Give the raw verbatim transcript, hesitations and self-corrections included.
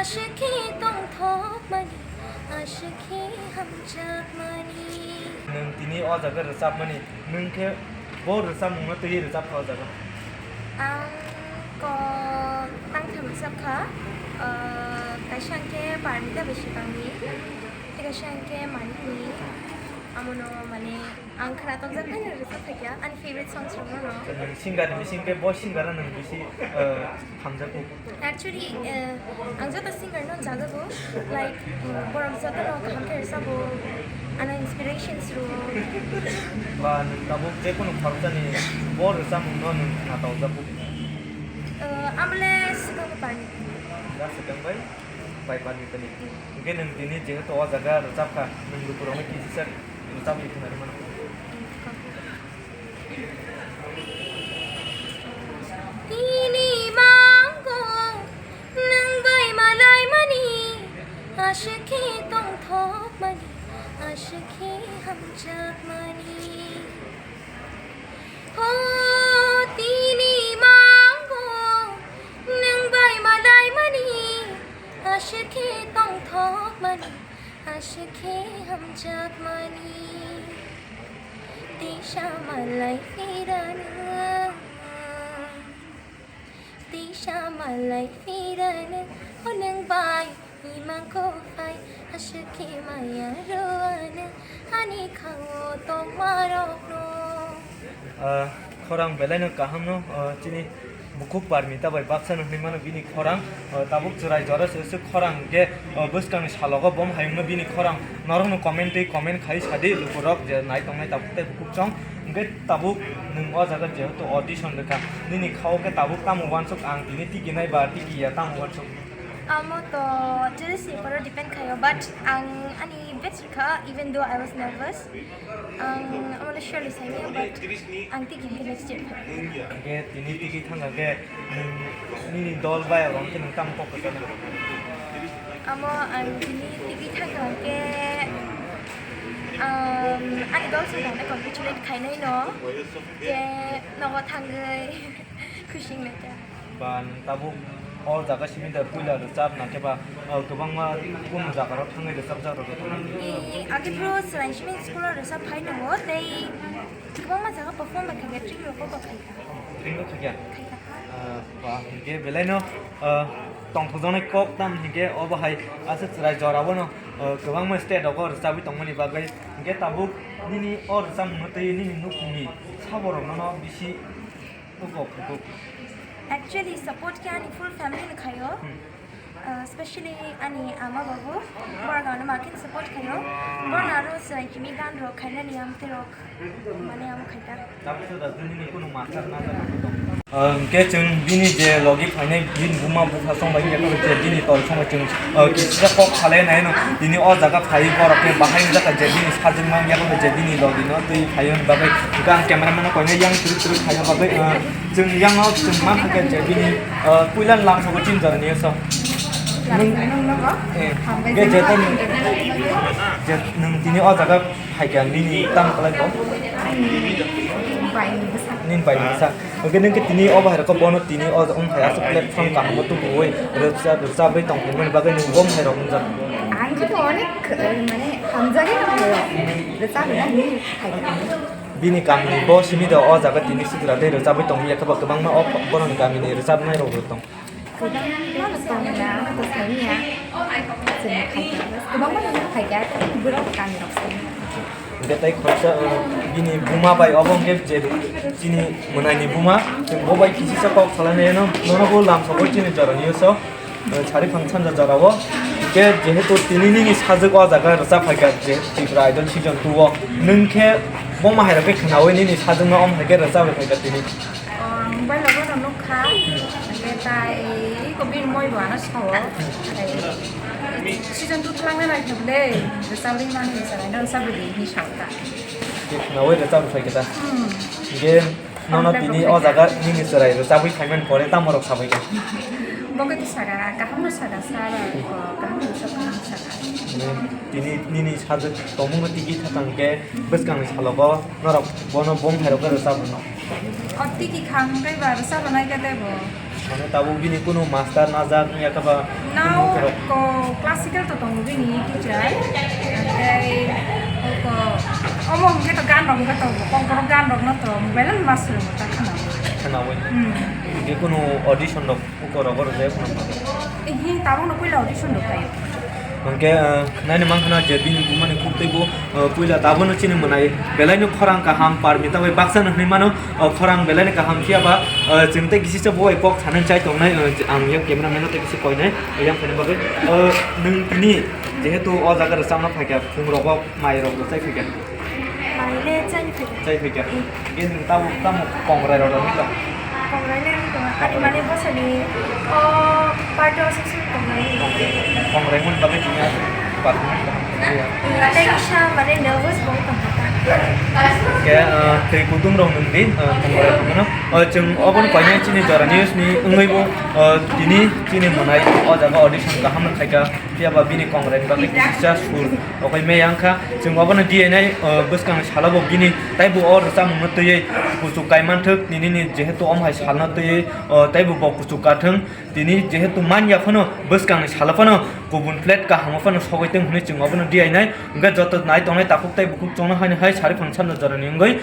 Aswk khe tongthokmani, aswk khe hamjakmani. Nwng tini o jaga rwchapmani, nwng khe bo rwchapmungno twiwi rwchapkha o jaga? Ang kok tangtham rwchapkha, ah, kaisa hwnkhe Parmita bai swkangni, tei kaisa hwnkhe Manikni. Amono mane ang khwnatongjak haino rwchapkha, ani favorite songs rokno no. Nwng singer ni bising khe bo singer no nwng bisi, ah, hamjakgo? Actually, eh, ang joto singer no jajago, like, mm, borok joto no kaham khe rwchabo, ano inspirations rwo. Ba nwng tabuk je kunu khoroksa ni bo rwchapmung no nwng khwnatongjak bo? Eh, amle swkang bai Parmita. Da swkang bai, bai Parmita ni. Hwnkhe nwng tini jehetu o jaga rwchapkha, nwng lukurok no kisa rwchapwi khwnarwi mano. Tini mango nwng bai malaimani, aswk khe tongthokmani, aswk khe hamjakmani. O tini mango nwng bai malaimani, aswk khe tongthokmani, aswk khe hamjakmani. Tisa malai phirano, tisa malai phirano, o nwng bai imang kok phai, aswk khe maya rwano, ani khao tongmarokno. Ah, khorang belai no kaham no, ah, chini Bukhuk Parmita bai baksa no hinwi mano bini khorang, o, tabuk chwrai jora se se khorang hwnkhe, o, bwskangni salogo bo hayungno bini khorang norokno comment twi comment khai sadi lukurok je nai tongnai tabuk tei bukhuk chong. Hwnkhe tabuk nwng o jaga jehetu audition rwkha, nini khao khe tabuk tamo uansuk ang tini tikinai ba tikiya tamo uansuk? Amo to judges ni upor o depend khaio, but ang ani best rwkha, even though I was nervous. Ang amole surely saimanya, but ang tiki hwnkhe next year. Hwnkhe tini tiki thangkha khe nwng nini dol bai rok khe nwng tamo kok kwchana? Amo ang tini tiki thangkha khe, um, ani dol song tangno congratulate khainai no. Khe nogo thangwi khusi wngnai kha. Ba nwng tabuk o jaga simi da puila rwchap na khe ba, o, kwbangma kunu jaga rok thangwi rwchapjak rok tong? E, age phuru chwrai simi school o rwchap phai nungo, tei kwbangma jaga perform bai khaikha, train rok bo khaikha. Train rok khaikha? Khaikha. Ah, ba, hwnkhe belai no, ah, tongthokjaknai kok tam hwnkhe obo hai aswk chwrai jora o no, ah, kwbangma state rogo rwchabwi tongmani bagwi. Hwnkhe tabuk nini o rwchapmungno twiwi nini nukhungni saborokno no bisi Kuk, kuk. Actually, support khe ani full family ni khaio. Hmm. Uh, specially ani ama babu, borok ano ma khe support khaio. Borok aro chwrai kimi gan rok khainani amte rok, mane amo khaita. Tabuk to da nini kunu master na jaga tong? Uh, hwnkhe chwng bini je logi phainai bini buma bupha song bai yakho je bini tol song bai chwng, uh, kisa kok salai nai no. Tini o jaga phai borok khe bahai wngjakha je bini sajwkma yakho je bini logi no twi phaio bagwi. Hwnkhe ang cameraman no koinai yang twrwk twrwk khaina bagwi, ah, chwng yang no chwng mankha khe je bini, ah, puila lamsogo chinjak nini so. Nwng, eh, hwnkhe je to nwng, je nwng tini o jaga phaikha nini tamo kwlai bo? Nini bai ni bwsa. Hwnkhe nwng khe tini o bahai rok bono tini o wng phai aswk platform kaham o tubuwi rwchap, rwchabwi tong phaimani bagwi nwng bo hai rok wngjak. Ang khe to onek, eh, mane hamjagwi tong phaio. Rwchapna hinwi phaikha. Bini kamini bo simi do o jaga tini sitra tei rwchabwi tongwi ya khe ba kwbangma o borokni kamini rwchabnai rok bo tong. Kwbangma tongya, to saimanya. Chwng phaikha, kwbangma no phaikha, borok kami rok saimanya. Hwnkhe tei khoroksa, uh, bini buma bai obo hwnkhe je chini mwnaini buma, chwng bo bai kisisa kok salainai no, nono bo lamsogwi chini jorani so. Sari phang sanja jora o. Hwnkhe jehetu tini nini sajwk o jaga rwchap phaikha je Tripura Idol season two o. Nwng khe boma hai rok khe khwnawi nini sajwkno om hai khe rwchap rw phaikha tini. Ang bai logo no nukha. Hwnkhe tai ko bini moi bo ano sao. Season two thangna nai khe bwle. Rwchap ri mani rwchap ri no rwchap ri di hinwi sao ta. Khwnawi rwchap rw phaikha ta. Hmm. Hwnkhe nono tini o jaga nini chwrai rwchabwi phaimani pore tamo rok sabai kha? Bo khe to saka, kaham no saka, sir, kaham no saka, kaham saka. Tini nini sajwk tongmungno tigi thapang khe bwskangni salogo norok bono bom hai rok khe rwchapno? O tigi khang khe ba rwchapnai khe tei bo. Mane tabuk bini kunu master najak wngya khe ba? Na, kunu o borok ko classical to tongo bini teacher. Tei o ko omo hwnkhe to gan rok hwnkhe to kokborok gan rok no to mobile o ma swrwngo ta khwna. Khwnawi. Hmm. Hwnkhe kunu audition rok uko rogo rwjak khwna? Ehe, tabuk no puila audition rok khaio. Hwnkhe, eh, khwnani mankha je bini bumani khuktwi bo, eh, puila tabukno chini mwnai belaino khorang kaham parmita bai baksa no hwnwi mano, eh, khorang belaino kaham phiya ba, eh, chwng tei kisisa bo bai kok sanani chai tongnai, eh, ang yang cameraman no tei kisa koinai, yang phani bagwi, eh, nwng tini jehetu o jaga rwchapna phaikha, phung rogo mai rok rwchai phaikha. Mai le chai phaikha. Chai phaikha. Hmm. Hwnkhe nwng tamo, tamo kongrai rok rwgwi tong? Kongrai le wngwi tongo. Ani mane bosani o party o aswk swk kongrai wngwi tongo. Kongrai mani bagwi tini aswk party wngwi tong? Tei kisa mane nervous bo wngwi tongkha ta. Hwnkhe, ah, twi kutung rok nwng di, ah, kongrai rok no. Ah, chwng obono koinai chini jora news ni wngwi bo, ah, tini chini mwnai o jaga audition kaham no khaikha. Phiya ba bini kongrai ni bagwi kisa sur rogwi maya wngkha. Chwng obono D I nai, uh, bwskang salo bo bini taibo o rwchapmung no twiwi kuchuk kai manthwk, tini ni jehetu omo hai sal no twiwi, uh, taibo bo kuchuk ka thwng. Tini jehetu manya phano bwskang ni salo phano kubun plate kaham o phano sogwi tong hwnwi chwng obono D I nai. Hwnkhe joto nai tongnai takhuk tei bukhuk chongno haino hai sari phang samno jora ni wngwi